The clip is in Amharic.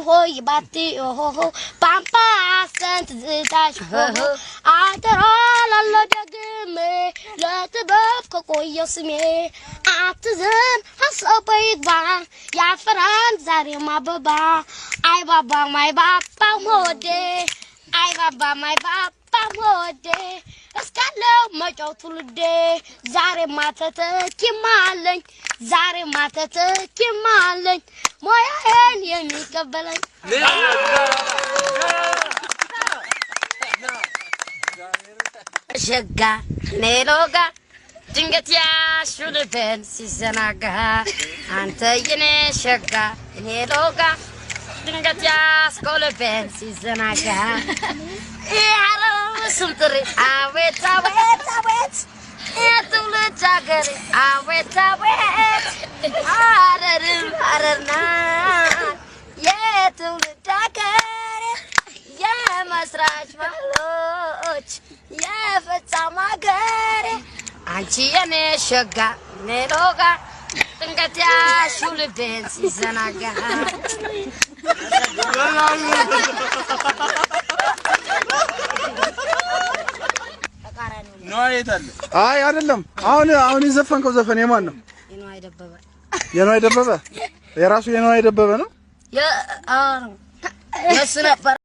ሆይ ባቲ ሆሆ ፓምፓሰን ትዝታሽ ሆሆ አደራ ላለው ደግሜ ለጥበብ ከቆየው ስሜ አትዘን ሀሳብ ይግባ ያፈራል ዛሬም አበባ አይባባም አይባባም ሆዴ አይባባም አይባባም ሆዴ እስካለው መጫው ትውልዴ ዛሬማ ተተኪም አለኝ ዛሬማ ተተኪም አለኝ ሙያዬን የሚቀበለኝ። ሸጋ ኔሎጋ ድንገት ያሹልበን ሲዘናጋ አንተ የኔ ሸጋ እኔ ሎጋ ድንገት ያስኮልበን ሲዘናጋ የሐረር ስም ጥሪ አቤት አቤት አቤት የትውልድ ሀገሬ አቤት አቤት ሐረርም ሐረር ናት የትውልድ ሀገሬ የመስራች ባህሎች የፈጻም ሀገሬ አንቺ የኔ ሸጋ እኔ ሎጋ ድንገት ያሹ ልቤን ሲዘናጋ። ነዋይ የት አለ? አይ አይደለም። አሁን የዘፈንከው ዘፈን የማን ነው? የነዋይ ደበበ። የነዋይ ደበበ የራሱ የነዋይ ደበበ ነው። የእሱ ነበር።